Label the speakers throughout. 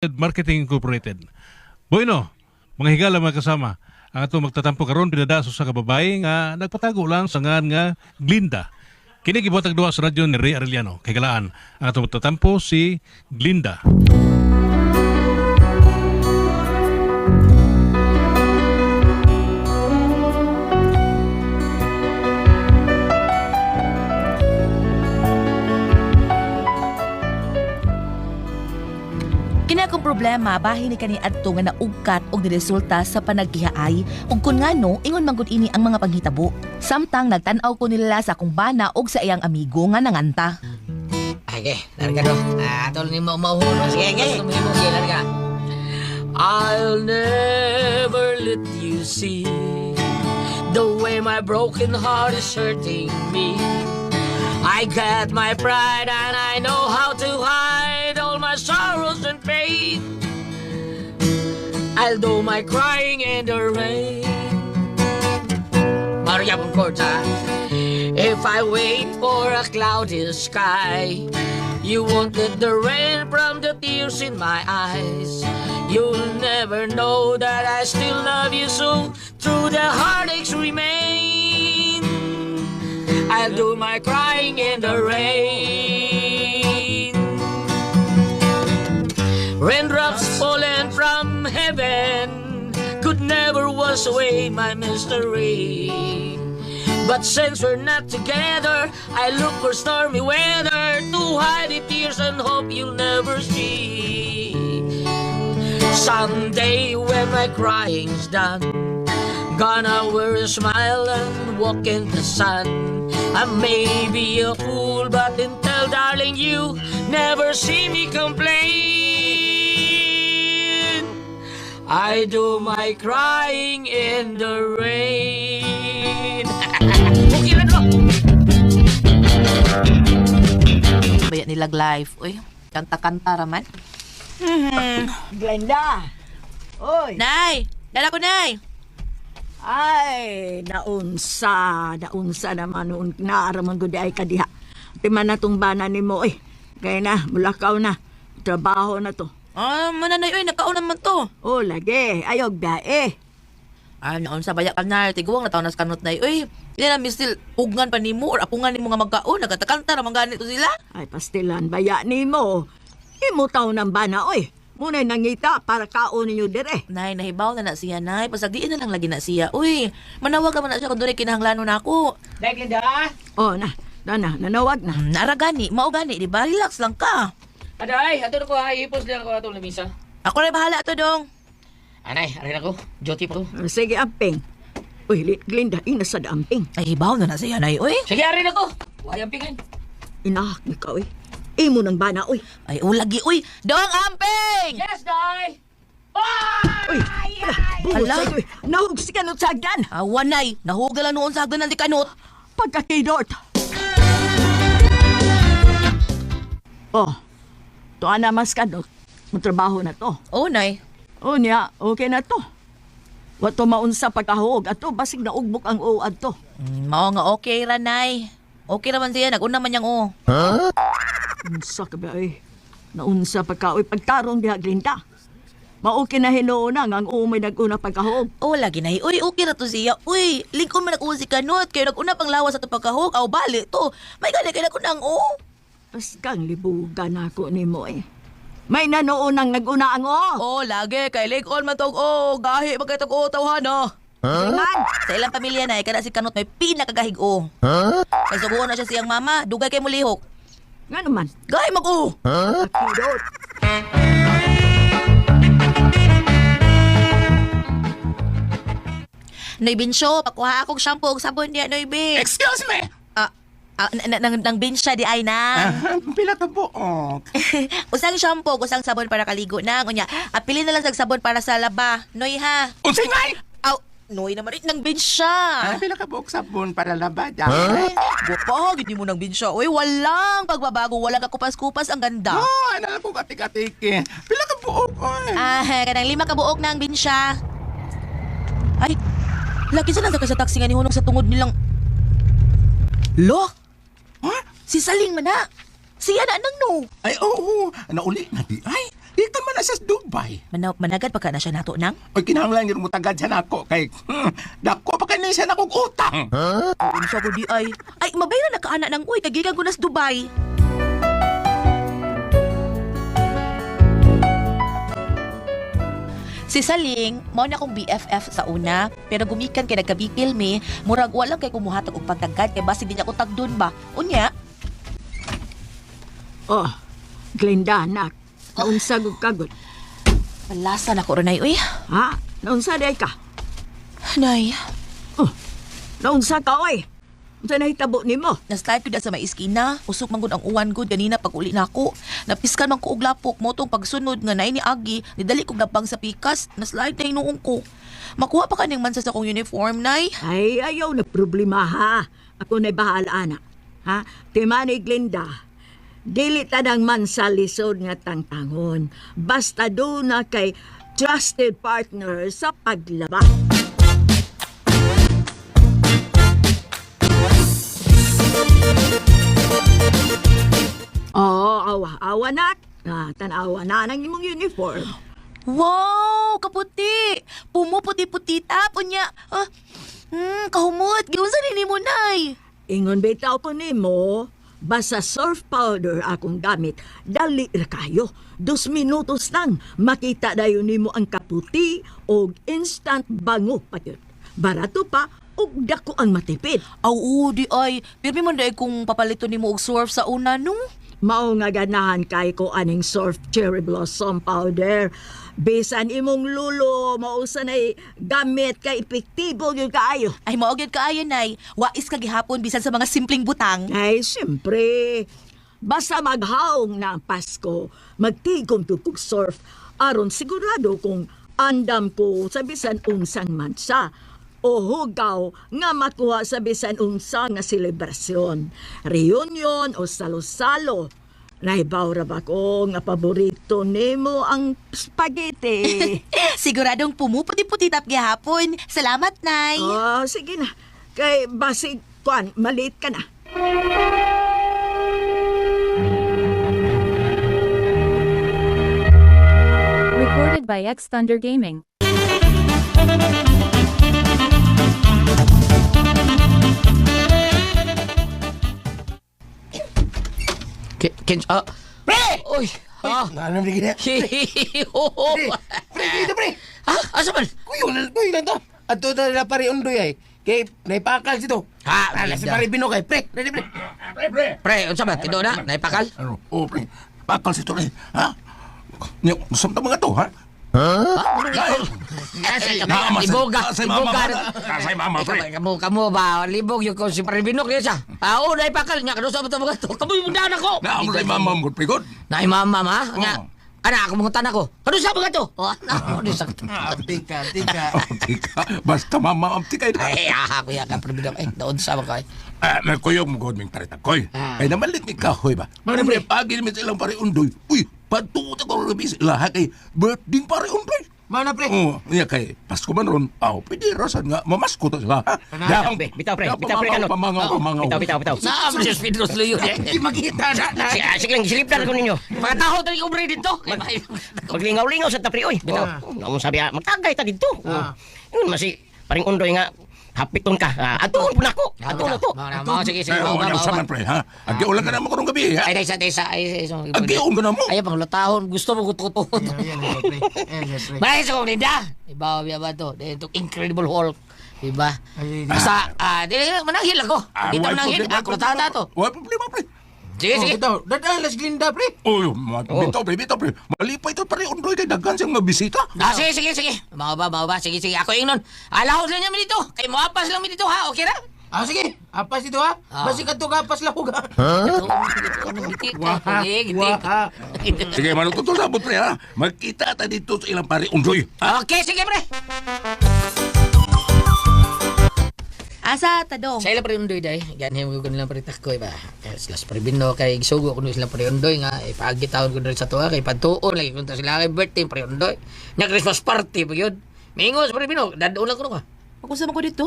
Speaker 1: Marketing Incorporated. Bueno, mga higala mga kasama, ang atong magtatampo karon pinada sa usa ka babae nga nagpatago lang sa ngan nga Glinda. Kini gibuhatag duha sa radyo ni Ray Arellano. Kay galaan, ang atong magtatampo si Glinda.
Speaker 2: Kini akong problema bahin ni kani adto nga naugkat og niresulta sa panagkihaay ug kun ngano ingon man gud ini ang mga panghitabo. Samtang nagtan-aw ko nila sa akong bana og sa iyang amigo nga nanganta.
Speaker 3: Okay, larga do. Ah, tol ni mo mauhon. Sige, sige. Sige, larga. I'll never let you see the way my broken heart is hurting me. I got my pride and I know how to hide all my sorrows and pain. I'll do my crying in the rain. Maria Boncorta. If I wait for a cloudy sky, you won't get the rain from the tears in my eyes. You'll never know that I still love you so through the heartaches remain. I'll do my crying in the rain. Raindrops falling from heaven could never wash away my mystery. But since we're not together, I look for stormy weather to hide the tears and hope you'll never see. Someday when my crying's done, gonna wear a smile and walk in the sun. I may be a fool, but until darling you never see me complain. I do my crying in the rain. Okay lang bro.
Speaker 2: Bayat nilag life, uy. Kanta-kanta raman.
Speaker 4: Glenda! Oy!
Speaker 2: Nay, dala ko nay.
Speaker 4: Ay, naunsa, naunsa naman noon naaraman ko di ay kadiha. Timan na tong bana nimo oy. Kaya na, mulakaw na. Trabaho na to.
Speaker 2: Ah, mananay uy, nakaon naman to.
Speaker 4: Oh, lagi, ayog biyae.
Speaker 2: Ah, naon sa baya ka na, tiguang na taon na sa kanot nay. Uy, hindi na misil ugngan pa nimo or apungan nimo nga magkaon, nagkatakanta ra man ganito sila.
Speaker 4: Ay, pastilan baya nimo. Imo taw ng bana oy. Muna'y nangita para kaon ninyo dire.
Speaker 2: Nay, nahibaw na na siya, nay. Pasagdiin na lang lagi na siya. Uy, manawag ka man na siya kung doon kinahanglanon na ako.
Speaker 3: Dai Glenda.
Speaker 4: Oh, na, na, na, nanawag na.
Speaker 2: Nara gani, mao gani, di ba? Relax lang ka.
Speaker 3: Aday, ato na ko ha, ipos lang ko atong lamisa.
Speaker 2: Ako na bahala to dong.
Speaker 3: Anay, arin ako. Duty pa ko.
Speaker 4: Sige, amping. Uy, Glenda, ina sa amping.
Speaker 2: Ay, hibaw na na siya, nay. Uy.
Speaker 3: Sige, arin ako. Wayang pingin.
Speaker 4: Inahak ni ka, oy. Imo ng bana, oy.
Speaker 2: Ay, ulagi, uy. Dong amping!
Speaker 3: Yes, Day!
Speaker 4: Uy, ala, buot
Speaker 2: Ala.
Speaker 4: sa uy. Nahug si kanot sa hagdan.
Speaker 2: Awa, nay. Nahuga lang noon sa hagdan ng kanot.
Speaker 4: Pagkakidot. Oh, tuwa na mas kanot. Matrabaho na to.
Speaker 2: Oh, nay.
Speaker 4: Oh, niya, okay na to. Wato maunsa pagkahuog ato basig na ugbok ang uad to.
Speaker 2: Mao nga okay ra, nay. Okay raman siya. Nag-una man niyang oh.
Speaker 4: Unsa ka ba eh? Naunsa pagka oy pagtarong diha Glinda. Mao na hinuon na nga ang umay nag-una pagkahuog.
Speaker 2: Oh, lagi na. Uy, okay ra to siya. Uy, lingkod man ako si kanot. Kayo nag-una pang lawas sa to pagkahog. Aw, bali to. May gani kayo nag-una ang oh.
Speaker 4: Paskang libugan ako nimo eh. May nanoon ang nag-una ang oo.
Speaker 2: Oh, lagi. Kay lingkod man tog oh. Gahi man kay tog oh, tawhana.
Speaker 4: Man,
Speaker 2: Sa ilang pamilya na, kada si Kanot may pinakagahig o. Huh? Kay suguon na siya siyang mama, dugay kay mulihok.
Speaker 4: nga naman.
Speaker 2: Gahi mag o.
Speaker 4: Pagkidot.
Speaker 2: Noy Binsyo, pakuha akong shampoo ug sabon niya, Noy Bin.
Speaker 5: Excuse me!
Speaker 2: Ah, ah, nang binsya di ay na.
Speaker 5: Ah, pila ka buok.
Speaker 2: Usang shampoo, ug usang sabon para kaligo na. Unya, apili na lang sa sabon para sa laba. Noy ha.
Speaker 5: Unsay ngay?
Speaker 2: Aw, Noy naman rin nang binsya.
Speaker 5: Ah, pila ka buok sabon para labada.
Speaker 2: Gupo, gid mo nang binsya. Uy, walang pagbabago, walang kakupas-kupas, ang ganda.
Speaker 5: Oh, ano ko katik-atiki. Pila ka buok oy.
Speaker 2: Ah, kanang 5 ka buok ng binsya. Ay, laki sa nasa ka sa taxi nga nihunong sa tungod nilang... Lo,
Speaker 5: Ha?
Speaker 2: si Saling man na. Siya na nang no.
Speaker 5: Ay, oo. Nauli na di ay. Gikan man na siya sa Dubai.
Speaker 2: Managad pa ka na siya nato nang?
Speaker 5: Oy, kinahanglan yun mo tagad siya nako kay dako pa kani siya nakong utang.
Speaker 2: Unsa ko di ay. Ay, mabay na nakaana nang uy, kagikan ko na sa Dubai. Si Saling, mao na akong BFF sa una, pero gumikan kay nagkabikil mi, murag walang kay kumuhatag og pagtagad kay basi di niya ko tagdon ba. Unya,
Speaker 4: Oh, Glenda, anak. Naunsa gud kagod.
Speaker 2: palasa na ko ronay uy.
Speaker 4: Ha? Naunsa day ka?
Speaker 2: Nay,
Speaker 4: Oh, naunsa ka oy. Unsa nahitabo nimo?
Speaker 2: naslide ko da sa may iskina, usok man gud ang uwan gud ganina pag uli nako. Napiskan man ko og lapok mo tong pagsunod nga naay ni Agi, nidali kog labang sa pikas, naslide na hinuong ko. Makuha pa kaning mansa sa akong uniform, nay.
Speaker 4: Ay, ayaw na problema ha. Ako na'y bahala, anak. Ha? Timani, Glenda. Dili tanang man sa lisod nga tangtangon. Basta doon na kay trusted partner sa paglaba. Oo, awa, awa nak. Ah, tanawa na ng imong uniform.
Speaker 2: Wow, kaputi. Pumuputi-puti tapo niya. Ah, kahumot. Giunsa ni mo, nay.
Speaker 4: Ingon bitaw ko nimo, basta surf powder akong gamit, dali ra kayo. 2 minutos lang, makita dayon nimo ang kaputi og instant bango pa yun. Barato pa, ug dako ang matipid.
Speaker 2: Aw, oo, di ay. Pirmi man dai kung papalito nimo og surf sa una, no?
Speaker 4: Mao nga ganahan kay ko aning surf cherry blossom powder. Bisan imong lulo, mao sa nay gamit kay epektibo gyud kaayo.
Speaker 2: Ay, mao gyud kaayo, nay. Wais ka gihapon bisan sa mga simpleng butang.
Speaker 4: Ay, siyempre. Basta maghawong na ang Pasko, magtigom to kog surf, aron sigurado kung andam ko sa bisan unsang mansa o hugaw nga makuha sa bisan unsa nga selebrasyon, reunion o salo-salo. Naibaw ra ba ko nga paborito nimo ang spaghetti?
Speaker 2: Siguradong pumuputi-puti tap gihapon. Salamat, nay.
Speaker 4: Oh, sige na. Kay basig kwan, maliit ka na.
Speaker 6: Recorded by X Thunder Gaming.
Speaker 3: Ken, ah.
Speaker 5: Pre!
Speaker 3: Uy! Ah.
Speaker 5: Ano ni gina?
Speaker 3: Ho.
Speaker 5: Pre, pre, dito pre.
Speaker 3: Ah, asa man?
Speaker 5: Kuyo na kuyo lang to. Adto na nila pare undoy ay. Kay naipakal sito.
Speaker 3: Ha,
Speaker 5: Ala si pare Binok ay pre. Ready pre. Pre, pre.
Speaker 3: Pre, unsa man? Tindo na, naipakal?
Speaker 5: Ano? Oh, pre. Pakal sito pre. Ha? Nya, sumta mga to, ha?
Speaker 3: Liboga,
Speaker 5: Nasay mama,
Speaker 3: liboga.
Speaker 5: Nasay mama, pre.
Speaker 3: Kamu, kamu ba? Libog yung ko si Pare Binok niya siya. Ah, oo, naipakal niya. Kano sa mga to? Kamu yung daan ako.
Speaker 5: Naamo na mama mo, pre. God.
Speaker 3: Naay mama, ma. Nga.
Speaker 5: Oo.
Speaker 3: Ana, ako mangutan ako. Kano sa mga to? Oh, ano, di sakto.
Speaker 7: Tika, tika.
Speaker 5: Oh, tika. Basta mama, am tika.
Speaker 3: Ay, ah, kuya ka, Pare Binok. Eh, doon sa mga
Speaker 5: Ah, may kuyog mo god ming paritag koy.
Speaker 3: Ah.
Speaker 5: Kay namalit ni kahoy ba.
Speaker 7: Mano, pre?
Speaker 5: Pagil mi silang pare undoy. Uy, patuot ako rubi sila ha kay birthday pare undoy.
Speaker 7: Mana pre?
Speaker 5: Oh, niya kay Pasko man ron. Aw, pwede rasan nga mamasko to sila. ha? Dahang-
Speaker 8: Be, bitaw, pre.
Speaker 5: dahang
Speaker 8: Bitaw, pre,
Speaker 5: pamangaw,
Speaker 8: kanot.
Speaker 5: Pamangaw, pamangaw.
Speaker 8: Bitaw, bitaw, bitaw.
Speaker 3: Naam, si Pedro Sluyo.
Speaker 5: Di makita na. na.
Speaker 8: Sige, sige lang, silip na ko ninyo.
Speaker 3: Pagkataho tayo ko dito.
Speaker 8: Maglingaw-lingaw sa tapri, oy. Bitaw. Ano sabi, ah, magtagay ta dito.
Speaker 7: Ah.
Speaker 8: Yun, masi, paring undoy nga, hapiton ka. Ah, atuon po na ako. Atuon na to.
Speaker 3: Sige, sige.
Speaker 5: Eh, oh,
Speaker 3: Mao,
Speaker 5: ano
Speaker 3: mao,
Speaker 5: sa
Speaker 3: mao.
Speaker 5: man pre ha? Agiulan ka na mo karong gabi ha.
Speaker 3: Ay, daysa, daysa. Ay, ay, ay.
Speaker 5: Agiun ka na mo.
Speaker 3: Ay, panglatahon. Gusto mo gusto
Speaker 7: Ayan, ayan, pre. Ayan, pre.
Speaker 3: Maray sa kong linda. Iba, iba ba to? Ito, Incredible Hulk. Diba?
Speaker 7: Ay, ay,
Speaker 3: Basta, di, mananghil ako.
Speaker 5: Ah,
Speaker 3: Dito
Speaker 5: why
Speaker 3: mananghil.
Speaker 5: problema,
Speaker 3: Ako, tata to.
Speaker 5: Why problema pre?
Speaker 3: Sige,
Speaker 7: Oh,
Speaker 3: sige.
Speaker 7: bitaw. Dadaan las Glinda, pre.
Speaker 5: Uy, bitaw pre, bitaw pre. Malipay to pare undoy kay daghan siyang mabisita.
Speaker 3: Ah, sige, sige, sige. Mga ba, mga ba. Sige, sige. Ako yung nun. Alahos lang niya dito. Kay moapas lang mi dito, ha? Okay ra?
Speaker 7: Ah, sige. Apas dito, ha?
Speaker 3: Ah.
Speaker 7: Basi ka to ka, apas lahog, ha?
Speaker 3: Wah,
Speaker 7: Wah.
Speaker 5: Sige, manututo sabot pre ha. Magkita ta dito sa ilang pare undoy.
Speaker 3: Okay, sige, pre.
Speaker 2: Asa, tadong.
Speaker 3: Sa ila pre undoy day, ganhin mo ko nilang pre takoy ba. Kay sila sa pre Bino kay gisugo ko sila pre undoy nga ipaagi taon ko diri sa tuwa kay patuon lagi kunta sila kay birthday pre undoy. Nya Christmas party pa gyud. Mingo sa pre Bino, dadon lang ko ka.
Speaker 2: Pag-usap ko dito.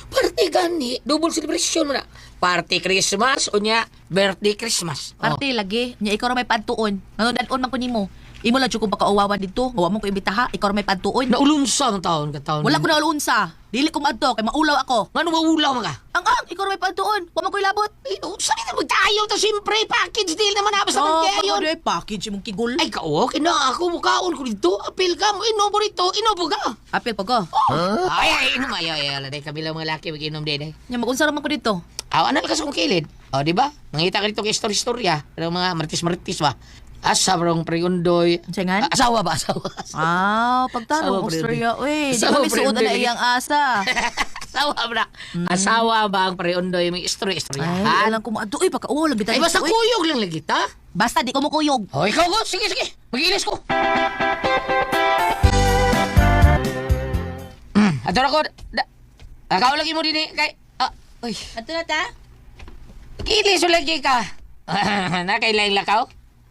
Speaker 3: Party gani, double celebration mo na. Party Christmas unya birthday Christmas. Oh.
Speaker 2: Parte lagi. Nya ikaw ra may padtuon. Ngano dadon man ko nimo. Imo lang jud kong pakauwawan didto, nga wa mo ko imbitaha, ikaw ra may padtuon.
Speaker 3: Naulunsa ang taon ka taon.
Speaker 2: Wala ko naulunsa. Dili ko maadto kay maulaw ako.
Speaker 3: Ngano maulaw man ka?
Speaker 2: Ang ikaw ra may padtuon. Wa man ko ilabot.
Speaker 3: Ay, unsa ni mo tayo ta siyempre package deal naman na basta man kayo.
Speaker 2: Oh, package imong kigul.
Speaker 3: Ay ka okay na ako mukaon ko dito. Apil ka mo inom ko dito, inom ka.
Speaker 2: Apil pa ko.
Speaker 3: Oh. Ay ay inom ay ay ay day kami lang mga laki mag-inom day day.
Speaker 2: Nya magunsa ra man ko dito.
Speaker 3: Aw anal ka sa kong kilid. O di ba? Mangita ka dito kay istorya-istorya. Pero mga martis-martis ba? Asa barong pregundoy.
Speaker 2: Unsa ngan?
Speaker 3: Ah, asawa ba asawa?
Speaker 2: Ah, pagtarong
Speaker 3: Asawa,
Speaker 2: Australia, uy. Di
Speaker 3: Asawa,
Speaker 2: ba may suot na
Speaker 3: pre.
Speaker 2: iyang asa?
Speaker 3: Asawa ba? Asawa ba ang preundoy may istorya-istorya?
Speaker 2: Ay, alam ko mo adto, uy, pagka lang bitaw.
Speaker 3: Ay basta
Speaker 2: uy.
Speaker 3: kuyog lang lagi ta.
Speaker 2: Basta di ko mo kuyog.
Speaker 3: O ikaw ko, sige sige. Mag-ilis ko. Adto na ko. Akaw lagi mo dinhi kay ah, uy,
Speaker 2: Adto na ta?
Speaker 3: kilis lagi ka. Nakailang lakaw?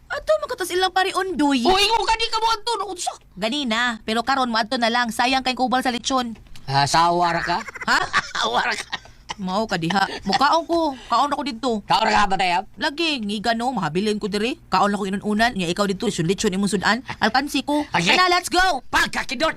Speaker 2: Adto makatas ilang pari undoy.
Speaker 3: Uy, ingo ka di ka mo adto unsa?
Speaker 2: Ganina, pero karon mo adto na lang. Sayang kay kubal sa lechon.
Speaker 3: Asawa ra ka?
Speaker 2: Ha?
Speaker 3: Asawa ra ka.
Speaker 2: Mao ka diha. Mukaon ko. Kaon ako didto.
Speaker 3: Kaon ra ka ba tayab?
Speaker 2: Lagi, ngiga no, mahabilin ko diri. Kaon ako inununan, nga ikaw didto, lechon imong sudan. Alkansi ko.
Speaker 3: Okay.
Speaker 2: Ana, let's go!
Speaker 3: Pagkakidot!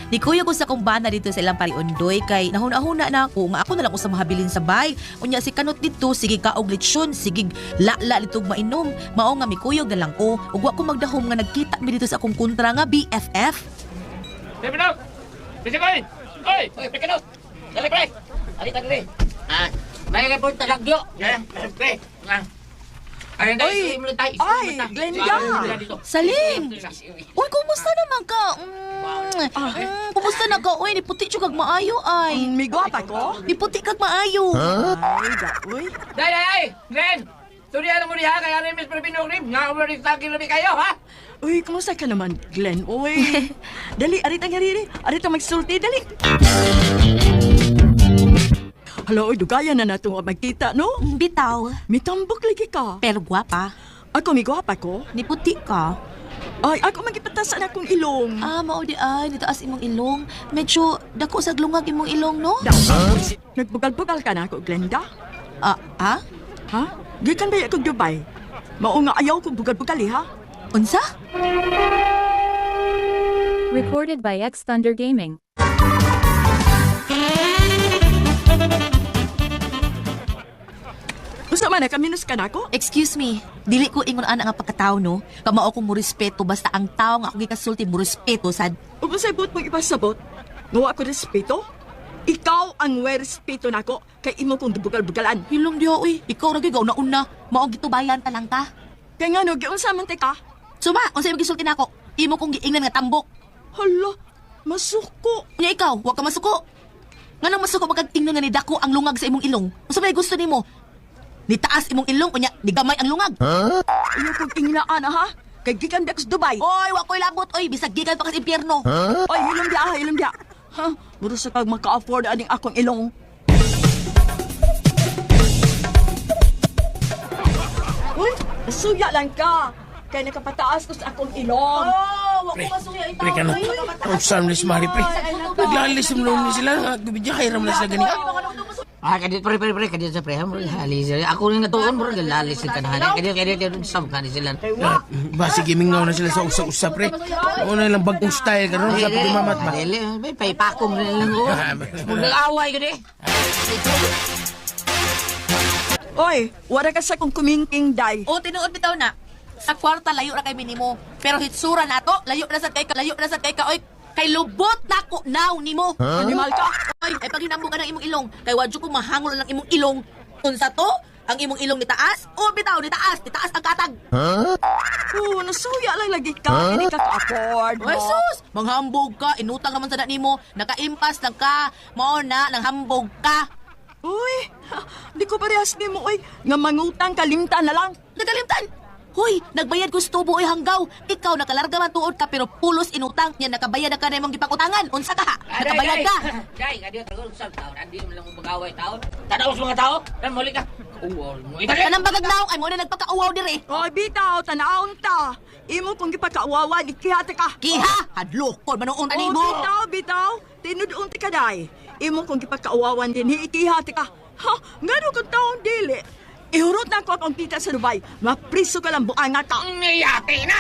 Speaker 2: Ni kuya ko sa kumbana dito sa ilang pariundoy kay nahuna-huna na ako nga ako na lang ko sa mahabilin sa bay. Unya si kanot dito sige kaog lechon, sige la-la litog mainom. Mao nga mikuyog na lang ko ug wa ko magdahom nga nagkita mi dito sa akong kontra nga BFF.
Speaker 7: Pinok! Pisakoy! Oy!
Speaker 3: Oy, pre kanot! Dali pre! Ali ta dali. Ah, may report talagyo.
Speaker 7: Eh, pre!
Speaker 3: Ah. Ayun tayo,
Speaker 4: Oy.
Speaker 3: tayo, tayo.
Speaker 4: Ay, Glenda.
Speaker 2: Saling! Uy, kumusta naman ka? Kumusta na ka? Uy, niputi jud kag maayo ay.
Speaker 4: Migwapa ko?
Speaker 2: Niputi kag maayo.
Speaker 4: Ay, da, uy.
Speaker 7: Day, day, day! Glenn! Surihan mo diha, kaya rin Miss Pinok rin. Nga mo rin sa akin kayo, ha?
Speaker 4: Uy, kumusta ka naman, Glenn? Uy. Dali, arit ang hariri. Arit ang magsulti, dali. Hala, uy, dugayan na nato nga magkita, no?
Speaker 2: Bitaw.
Speaker 4: Mitambok lagi ka.
Speaker 2: Pero gwapa.
Speaker 4: Ako, migwapa ko.
Speaker 2: Niputi ka.
Speaker 4: Ay, ako magipatasan akong ilong.
Speaker 2: Ah, mao di ay, nitaas imong ilong. Medyo dako sa lungag imong ilong, no?
Speaker 4: Da, nagbugal-bugal ka na ako, Glenda.
Speaker 2: Ah, ah?
Speaker 4: Ha? Gikan ba ako Dubai? Mao nga ayaw ko bugal-bugal, eh, ha?
Speaker 2: Unsa?
Speaker 6: Recorded by X Thunder Gaming.
Speaker 4: Unsa man, nakaminus ka na ako?
Speaker 2: Excuse me, dili ko ingon ana nga pagkatao no. Kamao ko mo respeto basta ang tao nga ako gikasulti mo respeto sad.
Speaker 4: Ug unsay buot mong ipasabot? Nga wa ko respeto? Ikaw ang way respeto nako kay imo kong gibugal-bugalan.
Speaker 2: Hilom diha oy, ikaw ra gyud una-una, mao gitubayan ta lang ka.
Speaker 4: Kay ngano giunsa man tay ka?
Speaker 2: Suma, unsa imong gisulti nako? Imo kong giingnan nga tambok.
Speaker 4: Hala, masuko.
Speaker 2: Nya ikaw, wa ka masuko. Nganong masuko magkag ingnon nga ni dako ang lungag sa imong ilong? Unsa may gusto nimo? Nitaas imong ilong unya nigamay ang lungag.
Speaker 4: Ayaw kong inglaan ha. Kay gikan ba ako sa Dubai.
Speaker 2: Oy, wa ko'y labot oy, bisag gikan pa ka sa impyerno.
Speaker 4: Oy, hilom diya, hilom diya. Ha? Muro sa kag maka-afford aning akong ilong. Uy, suya lang ka. Kay nakapataas ko sa akong ilong.
Speaker 2: Oh, wa ko masuya itaw.
Speaker 7: Pre, kanot. Ang ni Mari, pre. Naglalis mo ni sila. Gubidya, kay ram na sila gani.
Speaker 3: Ah, kadiyot pre pre pre kadiyot sa pre. Murag halis. Ako rin natuon murag lalis sa kanahan. Kadiyot kadiyot kadiyot sab kani sila.
Speaker 7: Basi gimingaw na sila sa usa-usa, pre. Una lang bagong style karon sa pagmamat ba.
Speaker 3: Dili, may paipakom na lang ko. Murag away gud eh.
Speaker 4: Oy, wala ka sa akong kumingking day.
Speaker 2: O tinuod bitaw na. Sa kwarta layo ra kay minimo, pero hitsura nato layo na sad kay ka, layo na sad kay ka oy. Kay lubot na ko now nimo.
Speaker 4: Animal ka.
Speaker 2: Oy, ay paghinambong ka ng imong ilong, kay wadyo ko mahangol lang imong ilong. Unsa to? Ang imong ilong ni taas? O bitaw ni taas, ni taas ang katag.
Speaker 4: Oh, nasuya lang lagi ka. Hindi ka ka-afford.
Speaker 2: Oy sus, manghambog ka, inutang naman sa nimo, nakaimpas lang ka. Mao na nang hambog ka.
Speaker 4: Uy, ha, di ko parehas nimo oy. Nga mangutang kalimtan na lang.
Speaker 2: Nagalimtan. Hoy, nagbayad ko sa tubo oy hanggaw. Ikaw nakalarga man tuod ka pero pulos inutang nya nakabayad na ka na imong gipakutangan. Unsa ka? Nakabayad ka.
Speaker 3: Dai, kadiyot ako sab taon. Andi man lang mag-away taon. Tanaw sa mga tao. Dan muli ka. Uwol mo.
Speaker 2: Kanang bagag naong ay mo na nagpakauwaw dire.
Speaker 4: Oy, bitaw, tanawon ta. Imo kong gipakauwawan, ikihata ka.
Speaker 2: Kiha, hadlok kon manuon
Speaker 4: Oh,
Speaker 2: ani mo.
Speaker 4: bitaw, bitaw. Tinud-unti ka day. Imo kong gipakauwawan din, hiikihati ka. Ha? Ngano kung taong dili? Ihurot na ko akong tita sa Dubai. Mapriso ka lang buanga ka.
Speaker 3: Yati na!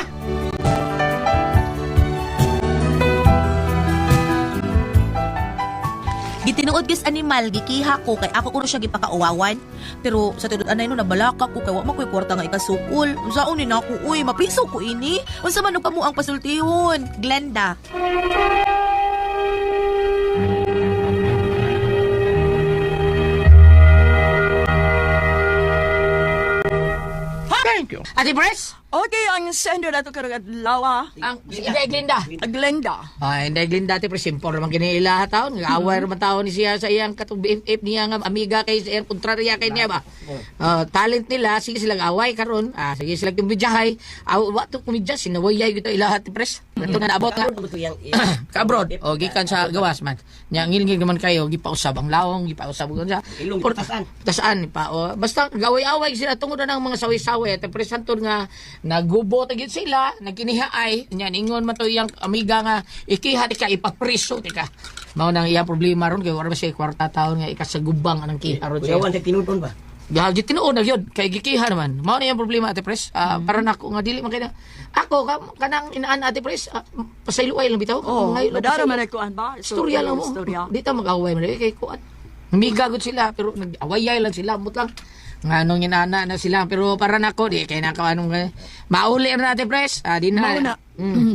Speaker 2: Gitinuod gis animal gikiha ko kay ako kuno siya gipakauwawan. Pero sa tinud anay no nabalaka ko kay wa man koy kwarta nga ikasukol. Unsaon ni nako uy, mapriso ko ini. Unsa man og kamo ang pasultihon? Glenda.
Speaker 5: Thank you.
Speaker 3: Ate Pres?
Speaker 4: Okay, ang sender na to karong adlaw, ah.
Speaker 3: Ang si Inday Glinda.
Speaker 4: Glenda.
Speaker 3: Ay, Inday Glinda, Ate Pres, simple naman kiniila taon. Away naman taon ni siya sa iyang katong BFF niya nga amiga kay sa iyang kontrarya kay niya ba. Talent nila, sige silang away karon. Ah, sige silang kumidyahay. Aw, wa to kumidya sinawayay gito ilaha, Ate Pres. Kato nga naabot nga. Ka-abroad. O gikan sa gawas man. Nya ngilngig naman kayo gipausab ang lawong, gipausab ko sa
Speaker 8: Ilong, gipatasan.
Speaker 3: Tasaan pa. O, basta gaway-away sila tungod na ng mga saway-saway at presanton nga nagubo ta gyud sila, nagkinihaay nya ningon man to iyang amiga nga ikiha ti ka ipapriso ti ka. Mao nang iyang problema ron kay wala ba siya kwarta taon nga ikasagubang anang kiha ron siya.
Speaker 8: Kuyawan sa tinuod ba?
Speaker 3: Gagi tinuod na gyud kay gikiha naman. Mao na iyang problema, Ate Pres. Para nako nga dili man kay na. Ako kanang inaan, Ate Pres, pasayloay lang bitaw.
Speaker 4: Oh,
Speaker 3: Ngayon lang
Speaker 4: madara
Speaker 3: pasaylo.
Speaker 4: man ay kuan ba?
Speaker 3: Istorya lang mo.
Speaker 4: Istorya.
Speaker 3: Di ta mag-away man kay kuan. Miga gud sila pero nag-away lang sila mut lang. Nga nung inana na sila pero para nako di kay nako anong mauli na, Ate Pres. Ah, di na.
Speaker 4: Mao na.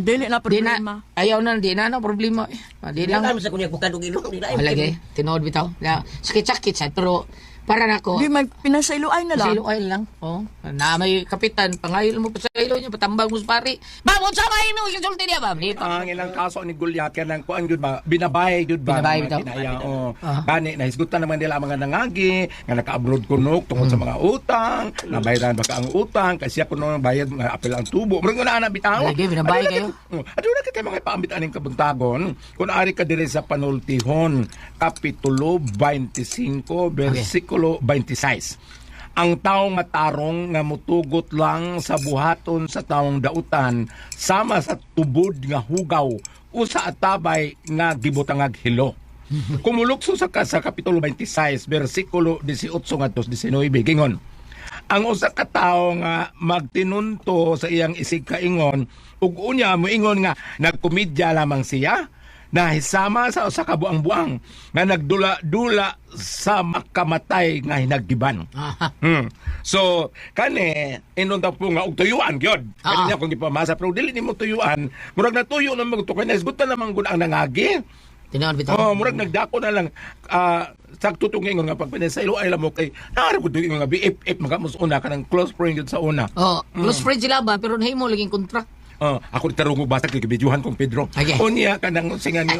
Speaker 4: Dili na
Speaker 3: Di na
Speaker 4: problema.
Speaker 3: ayaw na di na no problema. Di lang.
Speaker 8: Lang sa kunya bukad og ilong di na.
Speaker 3: Malagi tinuod bitaw. Na sakit-sakit sad pero para nako
Speaker 4: Di may pinasayloay na lang.
Speaker 3: Sa ilo lang. Oh, na may kapitan pangayo mo pa sa ilo niya patambag mo sa pari. Ba unsa may imo gisulti niya ba? Dito.
Speaker 5: Ang ilang kaso ni Goliath kanang kuan gyud ba binabay gyud ba
Speaker 3: Binabay
Speaker 5: mga
Speaker 3: bitaw.
Speaker 5: kinaya, oh.
Speaker 3: Ah.
Speaker 5: Gani nahisgutan naman nila ang mga nangagi nga naka-abroad kuno tungod sa mga utang, nabayaran ba ka ang utang kasi siya kuno bayad nga apil ang tubo. Murag na ana bitaw.
Speaker 3: Lagi, binabay
Speaker 5: Aduna
Speaker 3: kayo.
Speaker 5: Aduna kita mga paambit aning kabuntagon kun ari ka diri sa panultihon kapitulo 25 bersikulo 26. Ang taong nga tarong nga mutugot lang sa buhaton sa taong dautan sama sa tubod nga hugaw o sa atabay nga gibutangag hilo. Kumulukso sa ka sa kapitulo 26 bersikulo 18 ngadto 19 gingon. Ang usa ka tawo nga magtinunto sa iyang isig kaingon ug unya moingon nga nagkomedya lamang siya nahisama sa usa ka buang-buang nga nagdula-dula sa makamatay nga hinaggiban.
Speaker 3: Aha.
Speaker 5: So kani inon ta po nga og tuyuan gyud.
Speaker 3: Ah.
Speaker 5: Kani akong gipamasa pero dili nimo tuyuan, murag natuyo na magto kay nahisgutan naman gud ang nangagi.
Speaker 3: Tinuod bitaw.
Speaker 5: Oh, murag nagdako na lang sakto tong ingon nga pag pinasaylo ay mo kay naara gud ingon nga BFF magamos una kanang close friend gyud sa una.
Speaker 3: Oh, close friend sila ba pero nahimo laging contract.
Speaker 5: Oh, ako tarong basta kay gibidyuhan kong Pedro.
Speaker 3: Okay.
Speaker 5: Unya kanang unsa ni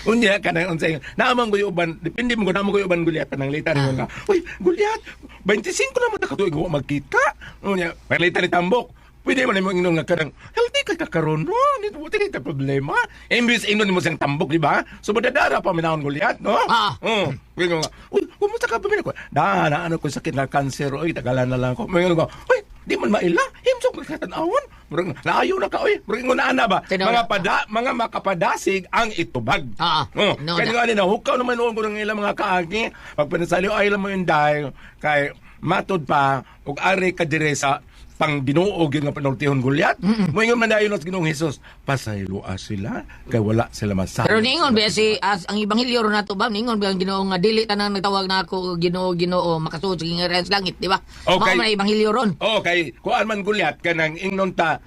Speaker 5: Unya kanang unsa naamang ko uban depende mo naamang ko uban Gulyat kanang lita ni nga. Uy, Gulyat, 25 na mo ta katuig wa magkita. Unya, palita ni Tambok. Pwede man nimo ingnon nga kanang healthy ka kakaron no, dito mo ta problema. Imbis ingnon nimo siyang tambok, di ba? So madadara pa minahon Gulyat, no?
Speaker 3: Ah.
Speaker 5: Oh, ingon nga. Uy, kumusta ka ba ko? Da, na ano ko sakit na cancer, oy, tagalan na lang ko. Mingon ko, uy, di man maila, himsog ka tan-awon. Murag naayo na ka oy, murag ingon na ana ba?
Speaker 3: Tinaw-
Speaker 5: Mga pada, mga makapadasig ang itubag.
Speaker 3: Ah,
Speaker 5: Oh,
Speaker 3: no
Speaker 5: kaya
Speaker 3: na.
Speaker 5: nga ni nahukaw naman noon ko ng ilang mga kaagi. Pag pinasaliw ay mo yung dahil kay matod pa ug ari ka dire sa pang Ginoo gyud nga panultihon Goliat. Moingon man dayon sa Ginoong Hesus, pasayloa sila kay wala sila masabi.
Speaker 3: Pero niingon ba si as, ang ebanghelyo ron nato ba niingon ba ang Ginoo nga dili tanang nagtawag na ako Ginoo Ginoo makasuod sa gingharian sa langit, di ba?
Speaker 5: Okay.
Speaker 3: Mao man ang ebanghelyo ron.
Speaker 5: Oh, kay kuan man Goliat kanang ingnon ta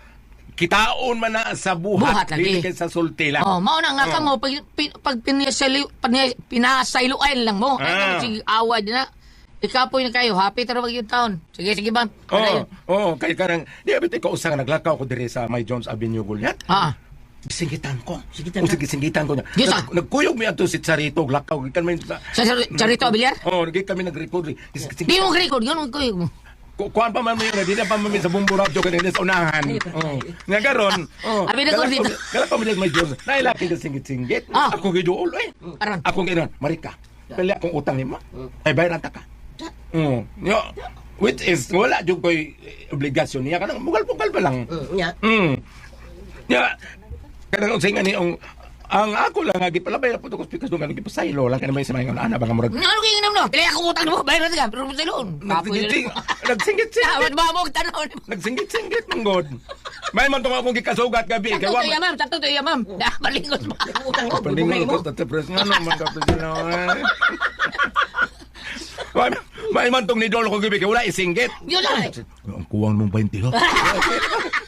Speaker 5: kitaon man na sa buhat,
Speaker 3: Buhat lagi.
Speaker 5: dili kay sa sulti lang.
Speaker 3: Oh, mao na nga
Speaker 5: Oh.
Speaker 3: kamo pag pag pinasayloan lang mo. Ay
Speaker 5: Ah.
Speaker 3: sige awa din na. Ikapoy na kayo, happy tara wag yung taon. Sige, sige ba?
Speaker 5: Oh, oh, kay kanang di abit ikaw usa nga naglakaw ko diri sa May Jones Avenue Goliat.
Speaker 3: Ah.
Speaker 5: Singgitan ko.
Speaker 8: Singgitan
Speaker 5: O,
Speaker 8: ka?
Speaker 5: sige, singgitan ko niya.
Speaker 3: Diyos, ah.
Speaker 5: Nagkuyog mi ato si Charito, lakaw gikan may sa
Speaker 3: Sa Charito Abiliar?
Speaker 5: Oh, nagki kami nag-record.
Speaker 3: Di mo record, yun ko.
Speaker 5: Kuan pa man mo yun, di na pa man mi sa Bumbo Radio kanina sa unahan. Oh. Nga karon, oh.
Speaker 3: Abi na ko dito.
Speaker 5: Galak ko mi may Jones. Nailaki ka singit-singgit.
Speaker 3: Ah.
Speaker 5: Ako giduol eh.
Speaker 3: Aron.
Speaker 5: Ako ginon, Marika. Pili akong utang nimo. Ay bayaran ta ka. Mm. Yo, which is wala jud koy obligasyon niya kanang mugal-mugal pa lang.
Speaker 8: Nya.
Speaker 5: Ya, kanang unsay nga ni ang Ang ako lang nga gipalabay na po ko speakers doon kanang gipasaylo lang kanang may sa mga ana ba nga murag
Speaker 3: Ano kay namo? Dili ako utang nimo, bayad ka. Pero sa loan.
Speaker 5: nagsingit nagsingit-singit
Speaker 3: Dapat ba mo tanaw nimo?
Speaker 5: nagsingit-singit man god. May man tong akong gikasugat gabi kay
Speaker 3: Sakto
Speaker 5: wa
Speaker 3: to iya, ma'am. Sakto to iya, ma'am. Da, balingos ba ang utang mo?
Speaker 5: Pandingon ko sa press nga no man ka sila. May may man tong nidolo ko gabi kay wala isingit.
Speaker 3: Yun lang.
Speaker 5: Ang kuwang nung 20 ha.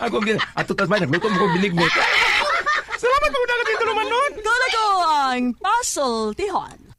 Speaker 5: Ako gin ato tas bay nagluto mo ko binignit. Salamat po na dito naman nun.
Speaker 4: Dula ko ang Puzzle Tihon.